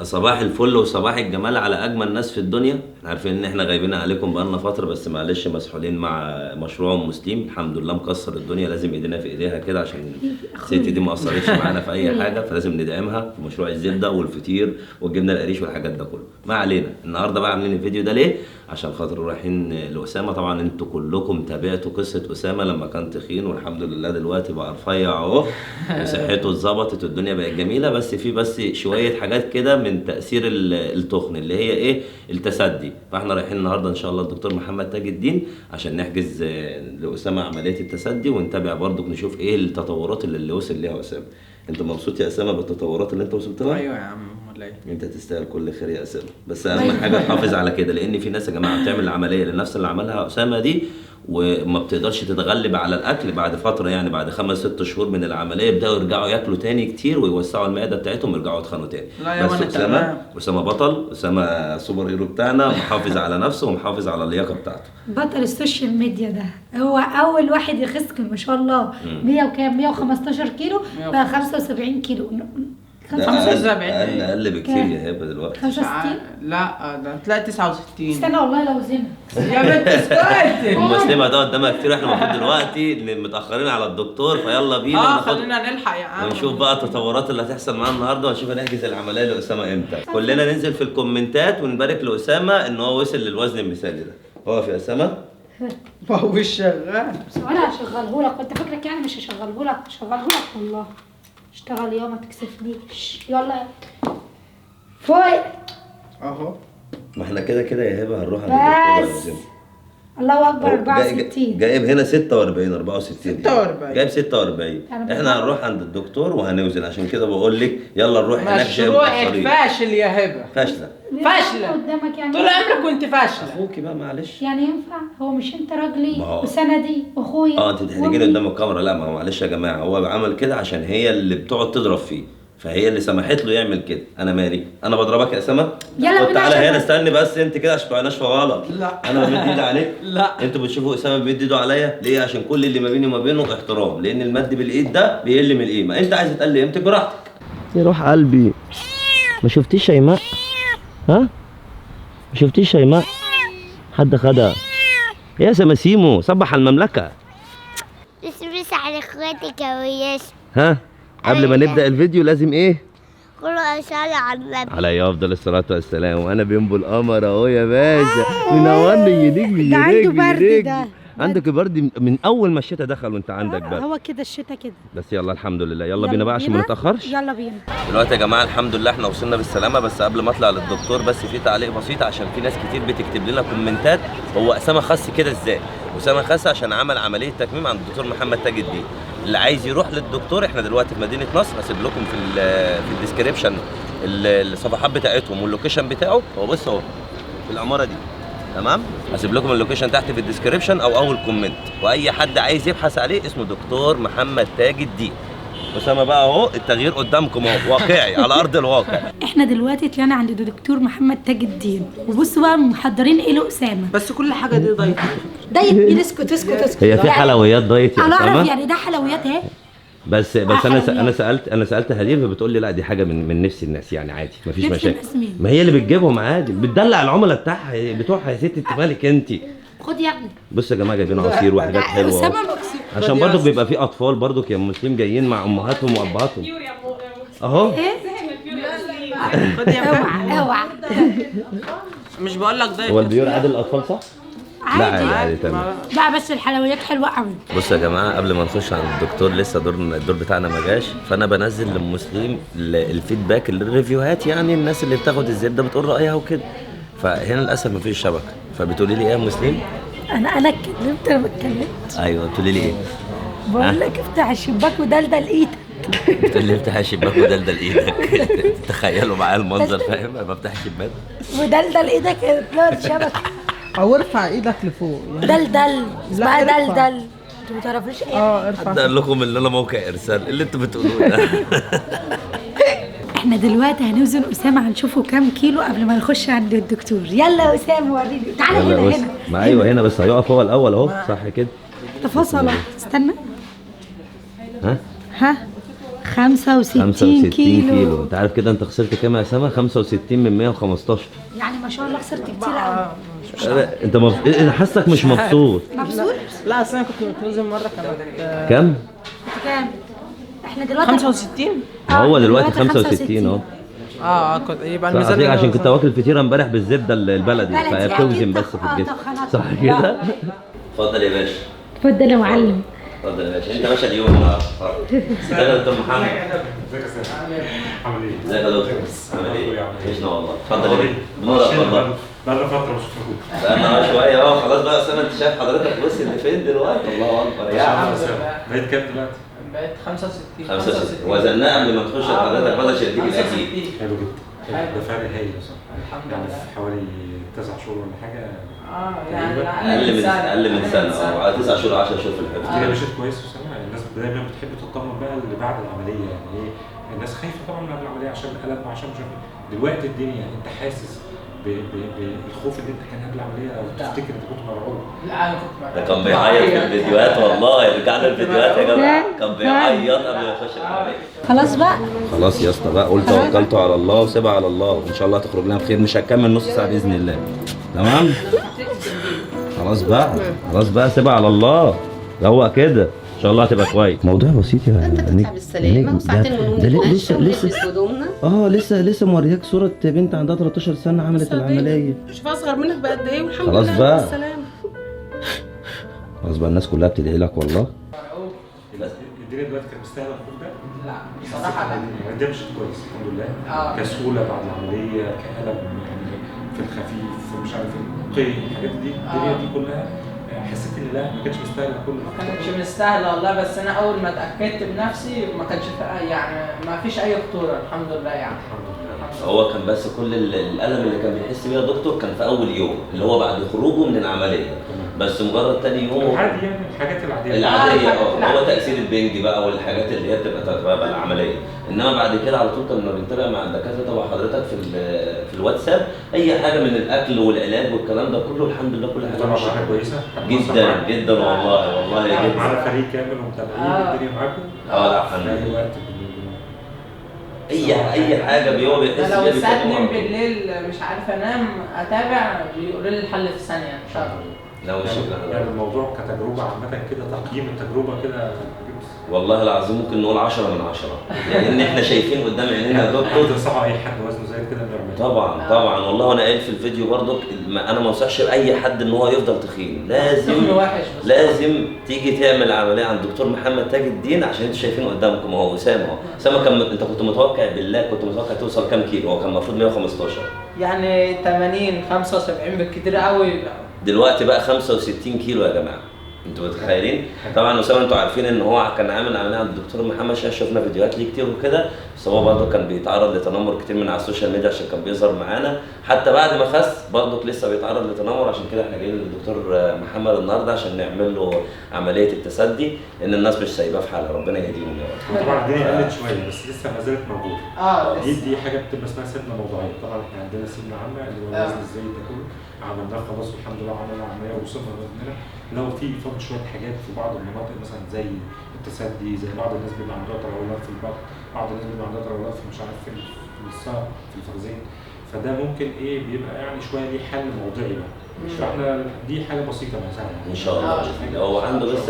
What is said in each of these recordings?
صباح الفل وصباح الجمال على اجمل ناس في الدنيا. احنا عارفين ان احنا غايبين عليكم بقالنا فترة، بس معلش مسحولين مع مشروع ام مسلم. الحمد لله مكسر الدنيا، لازم ايدينا في ايديها كده عشان الست دي ما قصرتش معانا في اي حاجة، فلازم ندعمها في مشروع الزبدة والفطير والجبنه القريش والحاجات ده كله. ما علينا، النهارده بقى عاملين الفيديو ده ليه؟ عشان خاطر رايحين لاسامة. طبعا انتوا كلكم تابعتوا قصة اسامة لما كان تخين، والحمد لله دلوقتي بقى رفيع اهو وصحته اتظبطت والدنيا بقت جميلة. بس في بس شوية حاجات كده من تاثير التخن اللي هي ايه؟ التسدي. فاحنا رايحين النهارده ان شاء الله الدكتور محمد تاج الدين عشان نحجز لاسامة عملية التسدي، ونتابع برضك نشوف ايه التطورات اللي وصل ليها اسامة. انت مبسوط يا اسامة بالتطورات اللي انت وصلت لها؟ ايوه يا عم، ولا ايه؟ انت تستاهل كل خير يا اسامة، بس اهم حاجة تحافظ على كده، لان في ناس يا جماعة بتعمل العملية لنفس اللي عملها اسامة دي وما بتقدرش تتغلب على الاكل بعد فترة، يعني بعد 5 6 شهور من العملية يبداوا يرجعوا ياكلوا تاني كتير ويوسعوا المعدة بتاعتهم ويرجعوا يتخنوا تاني. لا يا بس اسامة، اسامة بطل، اسامة super hero بتاعنا، محافظ على نفسه ومحافظ على اللياقة بتاعته. بطل ال social media ده، هو اول واحد يخس ما شاء الله 100 وكام، 115 كيلو بقى 75 كيلو. 75 اقل بكتير يا هبه دلوقتي. 65؟ لا ده هتلاقي 69. استنى والله لو زنا يا بنت اسكتي. المسلمة ده قدامها كتير، احنا المفروض دلوقتي متاخرين على الدكتور، فيلا بينا خلينا نلحق يا عم ونشوف بقى التطورات اللي هتحصل معانا النهارده، ونشوف هنحجز العملية لاسامة امتى. كلنا ننزل في الكومنتات ونبارك لاسامة ان هو وصل للوزن المثالي ده. اقف يا اسامة. ما هو مش شغال. بس انا هشغلهولك، وانت فاكرك يعني مش هشغلهولك؟ هشغلهولك والله. اشتغل يا ما تكسفنيش. يلا فوق اهو. ما احنا كده كده يا هبه هنروح عند الدكتور. بس الله اكبر. 64 جايب هنا 46 64 46 جايب 46. احنا هنروح عند الدكتور وهنوزن، عشان كده بقول لك يلا نروح هناك. مشروعك فاشل يا هبه، فاشلة فاشلة قدامك يعني، طول عمرك كنت فاشلة. اخوكي بقى معلش يعني ينفع؟ هو مش انت راجلي وسندي واخويا؟ انت تحرجيني قدام الكاميرا. لا ما هو معلش يا جماعة، هو عمل كده عشان هي اللي بتقعد تضرب فيه، فهي اللي سمحت له يعمل كده. انا مالي؟ انا بضربك يا اسامة؟ يلا بينا. تعالى هنا، استني بس انت كده عشان ما تبقناش في غلط. لا انا بمد ايدي عليك. لا انتوا بتشوفوا اسامة بيمد ايده عليا ليه؟ عشان كل اللي ما بيني وما بينه احترام، لان المد بالايد ده بيقل من القيمة. انت عايز تقلل قيمتك براحتك. يا روح قلبي، ما شفتيش شيماء؟ ها؟ ما شفتيش شيماء؟ حد خدها؟ يا سماسيمو صبح على المملكة. بس على اخواتك يا وياس. ها؟ قبل ما نبدأ الفيديو لازم ايه؟ كله صلى على النبي عليه افضل الصلاة والسلام. وانا بينبو القمر اهو يا باشا، منورني. يا نجم ده عنده برد، ده عندك برد من اول ما الشتاء دخل وانت عندك برد. هو كده الشتاء كده. بس يلا الحمد لله، يلا بينا بقى عشان ما نتاخرش. يلا بينا. دلوقتي يا جماعة الحمد لله احنا وصلنا بالسلامة. بس قبل ما اطلع للدكتور بس في تعليق بسيط، عشان في ناس كتير بتكتب لنا كومنتات هو اسامة خس كده ازاي؟ اسامة خس عشان عمل عملية تكميم عند الدكتور محمد تاج الدين. اللي عايز يروح للدكتور احنا دلوقتي في مدينة نصر، هسيب لكم في ال description الصفحات بتاعتهم وال location بتاعه. هو بص اهو في العمارة دي، تمام؟ هسيب لكم ال location تحت في ال description او اول comment، واي حد عايز يبحث عليه اسمه دكتور محمد تاج الدين. اسامة بقى اهو التغيير قدامكم اهو، واقعي على ارض الواقع. احنا دلوقتي طلعنا عند الدكتور محمد تاج الدين، وبصوا بقى محضرين ايه لاسامة. بس كل حاجة دي diet diet مين؟ اسكت اسكت اسكت. هي في حلويات diet يا اسامة؟ انا اعرف يعني ده حلويات اهي. بس انا سالت هدير فبتقول لي لا دي حاجة من نفس الناس يعني عادي مفيش مشاكل. ما هي اللي بتجيبهم عادي، بتدلع العملاء بتوعها يا ستي. انت مالك انت؟ خد يا ابني. بص يا جماعة جايبين عصير وحاجات حلوة اسامة مكسوف عشان برضك بيبقى في اطفال برضك يا مسلم جايين مع امهاتهم وابهاتهم اهو. خد يا اوعى اوعى. مش بقول لك diet. هو ال pure عادل الاطفال صح؟ عادي لا عادي تمام. لا بس الحلويات حلوة قوي. بصوا يا جماعة قبل ما نخش عند الدكتور لسه الدور بتاعنا ما جاش، فانا بنزل للمسلم ال feedback ال review هات، يعني الناس اللي بتاخد الزبدة بتقول رايها وكده. فهنا للاسف ما فيش شبكة، فبتقولي لي ايه يا مسلم؟ انا اتكلمت؟ انا ما اتكلمتش. ايوه بتقولي لي ايه؟ بقول لك افتح الشباك ودلدل ايدك. بتقول لي افتح الشباك ودلدل ايدك. تخيلوا معايا المنظر، فاهم؟ بفتح الشباك ودلدل ايدك تلاقي الشبكة. او ارفع ايدك لفوق يعني. دلدل اسمها دلدل. انتوا ما تعرفوش ايه؟ ارفع. حد قال لكم ان انا موقع ارسال اللي انتوا بتقولوه ده؟ احنا دلوقتي هنوزن اسامة، هنشوفه كام كيلو قبل ما نخش عند الدكتور. يلا يا اسامة وريني. تعالى هنا هنا. ما ايوه هنا، بس هيقف هو الاول اهو صح كده. تفاصيل. استنى. ها ها 65 كيلو. انت عارف كده انت خسرت كام يا اسامة؟ 65 من 115. يعني ما شاء الله خسرت كتير قوي. انت حاسك مش مبسوط. مبسوط؟ لا اصل انا كنت متوزن مرة كانت كام؟ كنت كام؟ احنا دلوقتي 65. هو دلوقتي 65 اهو. كنت يبقى الميزان عشان كنت واكل فطيره امبارح بالزبده البلدي، فهي بتوزن بس في الجسم صح كده؟ اتفضل يا باشا. اتفضل يا معلم. اتفضل يا باشا، انت باشا اليوم النهارده. ازيك يا دكتور محمد؟ ازيك يا سامي؟ عامل ايه؟ ازيك يا دكتور؟ عامل ايه؟ وحشنا والله. اتفضل يا باشا. بنورك والله. بقالنا فترة مش شفناكوش. بقالنا شوية. خلاص بقى اسامة، انت شايف حضرتك وصل لفين دلوقتي؟ الله اكبر يا عم. بقيت كام دلوقتي؟ بقيت 65. 65 وزناه قبل ما تخش حضرتك بدل يديك الاكيد. حلو جدا، ده فرق هايل بصراحة. الحمد لله. يعني في حوالي 9 شهور ولا حاجة. يعني اقل من سنة، او 9 شهور 10 شهور في الحدود. الدنيا مشيت كويس وسامع. الناس دايما بتحب تطمن بقى اللي بعد العملية، يعني ايه الناس خايفة طبعا من قبل العملية عشان الالم وعشان مش عارف. دلوقتي الدنيا انت حاسس بالخوف اللي انت كان قبل العملية، او تفتكر انت كنت مرعوب؟ لا انا كنت مرعوب. ده كان بيعيط في الفيديوهات والله، رجعنا الفيديوهات يا جماعة، كان بيعيط قبل ما يخش العملية. خلاص بقى، خلاص يا اسطى بقى، قلت توكلت على الله وسيبها على الله، وان شاء الله هتخرج لنا بخير، مش هتكمل نص ساعة باذن الله. تمام؟ خلاص بقى، خلاص بقى، سيبها على الله، روق كده، ان شاء الله هتبقى كويس. موضوع بسيط يا انت تطلع بالسلامة وساعتين ونقوم لسه لسه هدومنا. لسه مورياك صوره بنت عندها 13 سنة عملت العملية. شوف اصغر منك بقد ايه، والحمد خلاص لله بقى. بالسلامة. خلاص بقى، الناس كلها بتدعي لك والله. الدنيا دلوقتي كانت مستاهلة الخوف ده؟ لا بصراحة لا، يعني الدنيا مشيت كويس الحمد لله. كسهوله بعد العملية، كألم يعني في الخفيف، مش عارف ايه، الحاجات دي، الدنيا دي كلها حسيت ان لا ما كانتش مستاهلة كله. ما كانتش مستاهلة والله، بس انا اول ما اتاكدت بنفسي ما كانش يعني ما فيش اي خطورة الحمد لله. يعني الحمد لله. هو كان بس كل الالم اللي كان بيحس بيه يا دكتور كان في اول يوم اللي هو بعد خروجه من العملية، بس مجرد تاني يوم عادي، يعني الحاجات العادية العادية. هو تاثير البنج بقى والحاجات اللي هي بتبقى تبع العملية، انما بعد كده على طول كنا بنتابع مع الدكاترة طبعا حضرتك في الواتساب اي حاجة من الاكل والعلاج والكلام ده كله، الحمد لله كل حاجة ماشية كويسة جدا جدا والله. والله جدا معانا فريق كامل ومتابعين الدنيا معاكم. لا الحمد لله. اي حاجة هو بيحس بيها. لو الساعة 2 بالليل مش عارف انام اتابع، بيقولوا لي الحل في ثانية ان شاء الله. لا مش يعني الموضوع كتجربة عامة كده، تقييم التجربة كده والله العظيم ممكن نقول 10 من 10، لان احنا شايفين قدام عينينا يا دكتور. تنصحوا اي حد وزنه زايد كده انه يعمل؟ طبعا طبعا والله. وانا قايل في الفيديو برضك، انا ما انصحش باي حد ان هو يفضل تخين، لازم تيجي تعمل عملية عند الدكتور محمد تاج الدين، عشان انتوا شايفين قدامكم اهو اسامة اهو. اسامة كان انت كنت متوقع بالله، كنت متوقع توصل كام كيلو؟ هو كان المفروض 115، يعني 80 75 بالكتير قوي. دلوقتي بقى 65 كيلو يا جماعة، انتوا متخيلين؟ طبعا اسامة انتوا عارفين ان هو كان عامل عملية عند الدكتور محمد شاه، شفنا فيديوهات ليه كتير وكده، بس هو برضه كان بيتعرض لتنمر كتير من على ال social media عشان كان بيظهر معانا، حتى بعد ما خس برضه لسه بيتعرض لتنمر. عشان كده احنا جايين للدكتور محمد النهارده عشان نعمل له عملية التسدي، لان الناس مش سايباه في حالها، ربنا يهديهم يا رب. طبعا الدنيا قلت شوية بس لسه ما زالت موجودة. دي حاجة بتبقى اسمها سمنه موضعيه. طبعا احنا عندنا سمنه عامة اللي هو الوزن الزايد ده كله عملناه خلاص والحمد لله، عملنا عملية ووصلنا لوزننا. لو في فاضل شوية حاجات في بعض المناطق مثلا زي التسدي، زي بعض الناس بيبقى عندها ترولات في البطن، بعض الناس بيبقى عندها ترولات في مش عارف في الساق في الفخذين، فده ممكن ايه بيبقى يعني شوية ليه حل موضعي بقى. فاحنا دي حاجة بسيطة بقى سهلة ان شاء الله. هو عنده بس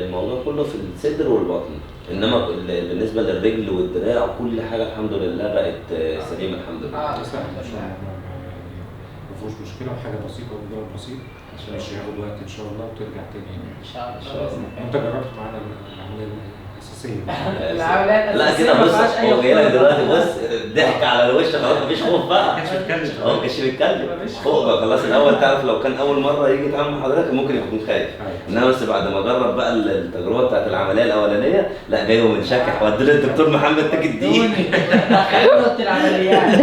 الموضوع كله في الصدر والبطن، انما بالنسبة للرجل والدراع وكل حاجة الحمد لله بقت سليمة الحمد لله. سهل ان شاء الله، ما فيهوش مشكلة، وحاجه بسيطة ومجرد بسيط مش هياخد وقت ان شاء الله وترجع تاني ان شاء الله. انت جربت معانا العملية الاساسية؟ العملية لا كده بص، هو جاي لك دلوقتي بص ضحك على الوش، خلاص مفيش خوف بقى. ما كانش بيتكلم. ما كانش بيتكلم خوف بقى خلاص. الاول تعرف لو كان اول مرة يجي يتعامل مع حضرتك ممكن يكون خايف، انما بس بعد ما جرب بقى التجربة بتاعت العملية الاولانية، لا جاي ومنشكح ودي للدكتور محمد تاج الدين. خبره العمليات.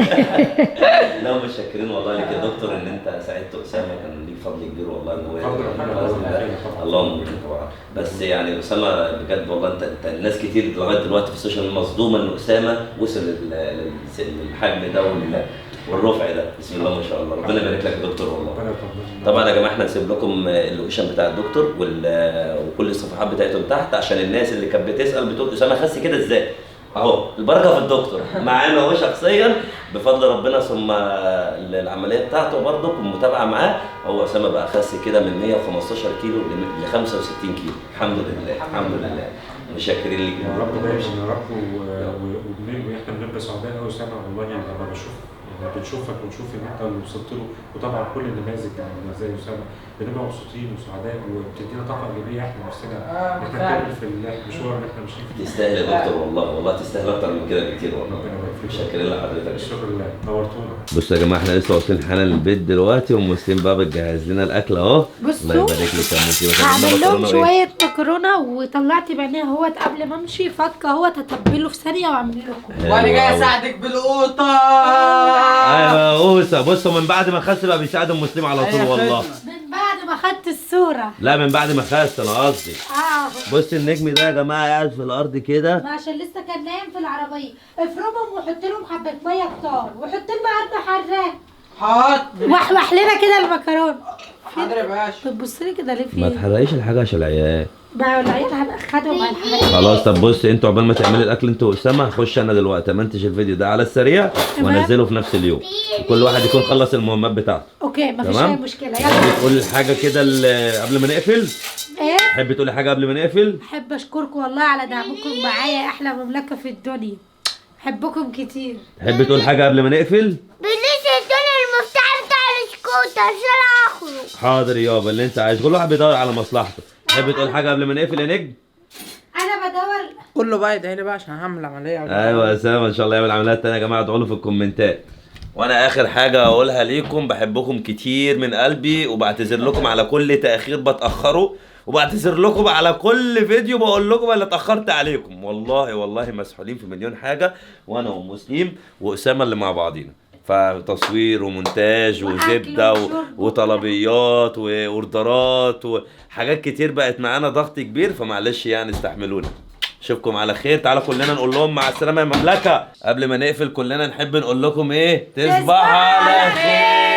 لا متشكرين والله لك يا دكتور ان انت ساعدت اسامة، كان ليك فضل كبير والله ان هو اللهم طبعا. بس يعني اسامة بجد والله انت الناس كتير لغاية دلوقتي في ال social مصدومة ان اسامة وصل للحجم ده والرفع ده، بسم الله ما شاء الله، ربنا يبارك لك يا دكتور والله. طبعا يا جماعة احنا هنسيب لكم ال location بتاع الدكتور وكل الصفحات بتاعتهم تحت، عشان الناس اللي كانت بتسال بتقول اسامة خس كده ازاي؟ اهو البركة في الدكتور معانا اهو شخصيا بفضل ربنا، ثم العملية بتاعته برضه والمتابعة معاه. هو اسامة بقى خس كده من 115 كيلو ل 65 كيلو، الحمد لله الحمد لله. متشكرين ليك يا رب دايما يا رب. واحنا بنبقى سعداء قوي اسامة والله، يعني لما بشوف يعني بنشوفك ونشوف ان انت اللي وصلت له، وطبعا كل النماذج يعني زي اسامة بنبقى مبسوطين وسعداء، وبتدينا طاقة ايجابية احنا نفسنا ان احنا نكمل في المشوار اللي احنا ماشيين فيه. تستاهل يا دكتور والله، والله تستاهل اكتر من كده بكتير والله. متشكرين لحضرتك. الشكر لله، نورتونا. بصوا يا جماعة احنا لسه واصلين حالا للبيت دلوقتي، وام مسلم بقى بتجهز لنا الاكل اهو. بصوا الله يبارك لك يا ام مسلم. هعمل لهم شوية مكرونه، وطلعت بعينيها اهوت قبل ما امشي، فكه اهوت هتبله في ثانية واعمل لكم. وانا جاي اساعدك بالقوطه. ايوه قوسه. بصوا من بعد ما خس بقى بيساعد ام مسلم على طول والله. من بعد ما خدت الصورة. لا من بعد ما خس انا قصدي. بص النجم ده يا جماعة قاعد في الارض كده، ما عشان لسه كان نايم في العربية. افرمهم وحط لهم حبه مية كتار، وحط لهم قرن حراق. حاضر. وحوح لنا كده المكرونه. حاضر يا باشا. بتبص لي كده ليه؟ في ما تحرقيش الحاجة عشان العيال. بقى العيال هنأخدهم على الحاجة. خلاص طب بص انتوا عقبال ما تعملي الاكل انتوا واسامة، هخش انا دلوقتي امنتج الفيديو ده على السريع وانزله في نفس اليوم، كل واحد يكون خلص المهمات بتاعته. okay مفيش اي مشكلة. يلا تقول حاجة كده قبل ما نقفل؟ ايه؟ تحبي تقولي حاجة قبل ما نقفل؟ احب اشكركم والله على دعمكم معايا، احلى مملكة في الدنيا، احبكم كتير. تحبي تقول حاجة قبل ما نقفل؟ please ادوني المفتاح بتاع السكوتر عشان اخرج. حاضر يابا اللي انت عايزه، كل واحد بيدور على مصلحته. تحب تقول حاجة قبل ما نقفل يا نجم؟ انا بدور كله بقى يدعي لي بقى عشان هعمل عملية. ايوه يا اسامة ان شاء الله يعمل عمليات تانية يا جماعة، ادعوا له في الكومنتات. وانا اخر حاجة اقولها ليكم، بحبكم كتير من قلبي، وبعتذر لكم على كل تاخير بتاخره، وبعتذر لكم على كل فيديو بقول لكم انا اتاخرت عليكم، والله والله مسحولين في مليون حاجة، وانا ومسلم واسامة اللي مع بعضينا، فتصوير ومونتاج وزبده وطلبيات واوردرات وحاجات كتير بقت معانا ضغط كبير، فمعلش يعني استحملونا. اشوفكم على خير. تعالوا كلنا نقول لهم مع السلامة يا مملكة. قبل ما نقفل كلنا نحب نقول لكم ايه؟ تصبحوا على خير.